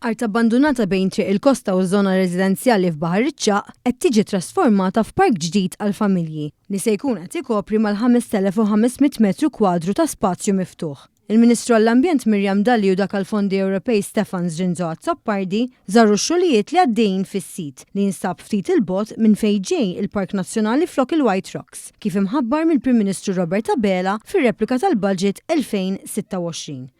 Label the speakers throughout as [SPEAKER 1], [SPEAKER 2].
[SPEAKER 1] Art abbandunata bejn Triq il-Kosta u ż-żona residenzjali f'Baħar iċ-Ċagħaq qed tiġi trasformata f'park ġdid għall-familji li se jkun qed ikopri mal-5,500 metru kwadru ta' spazju miftuħ. Il-Ministru għall-Ambjent Miriam Dalli u dak għall-Fondi Ewropej Stefan Zrinzo Azzopardi żaru x-xogħlijiet li għaddejjin fis-sit li jinsab ftit 'il bogħod minn fejn ġej il-Park Nazzjonali flok il-White Rocks, kif imħabbar mill-Prim Ministru Robert Abela fir-replika tal-Budget 2026.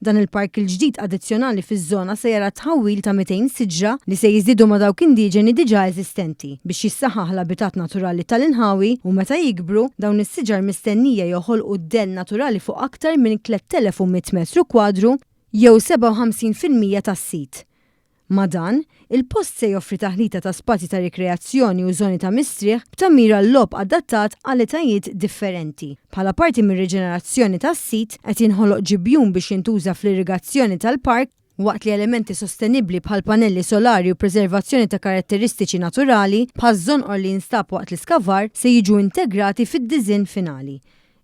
[SPEAKER 1] Dan il-park il-ġdid addizzjonali fiż-żona se jara t-tħawwil ta' 200 siġra li se jiżdiedu ma' dawk indiġeni diġà eżistenti biex jissaħħaħ l-abitat naturali tal-inħawi u meta jikbru, dawn is-siġar mistennija joħolqu dell naturali fuq aktar minn 3,100 metru kwadru jew 57% tas-sit. Ma' dan, il-post se joffri taħlita ta' spazji ta' rikreazzjoni u żoni ta' mistrieħ b'tagħmir għal-logħob adattat għal etajiet differenti. Bħala parti mir-riġenerazzjoni tas-sit, qed jinħoloq ġibjun biex jintuża fl-irrigazzjoni tal-park, waqt li elementi sostenibbli bħal panelli solari u preservazzjoni ta' karatteristiċi naturali, bħaż-żonqor li jinstab waqt l-iskavar, se jiġu integrati fid-diżinn finali.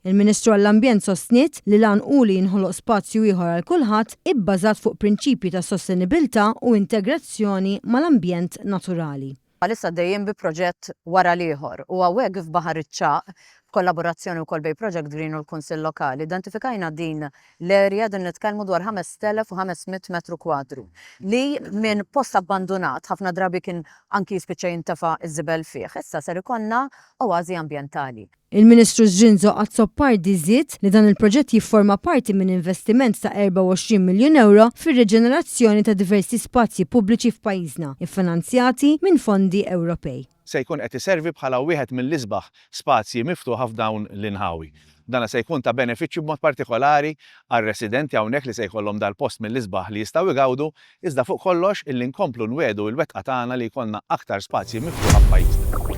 [SPEAKER 1] Il-Ministru għall-Ambjent sostniet li l-għan hu li jinħoloq spazju ieħor għal kulħadd ibbażat fuq prinċipji ta' sostenibilità u integrazzjoni mal-ambjent naturali.
[SPEAKER 2] Bħalissa għaddejjin bi proġett wara l-ieħor u hawnhekk f'Baħar iċ-Ċagħaq, b'kollaborazzjoni wkoll bejn Project Green u l-Kunsill Lokali, identifikajna din l-area, qegħdin nitkellmu dwar 5,500 metru kwadru li minn post abbandunat, ħafna drabi kien anki jispiċċa jintefa' ż-żibel fih, issa ser ikollna oażi ambjentali.
[SPEAKER 1] Il-Ministru Zrinzo Azzopardi żied li dan il-proġett jifforma parti minn investiment ta' 24 miljun ewro fir-riġenerazzjoni ta' diversi spazji pubbliċi f'pajjiżna, iffinanzjati minn fondi Ewropej.
[SPEAKER 3] Se jkun qed iservi bħala wieħed mill-isbaħ spazji miftuħa f'dawn l-inħawi. Dana se jkun ta' benefiċċju b'mod partikolari għar-residenti hawnhekk li se jkollhom dal-post mill-isbaħ li jistgħu jgawdu, iżda fuq kollox illi nkomplu nwiegħdu l-wettqa tagħna li jkollna aktar spazji miftuħa f'pajjiżna.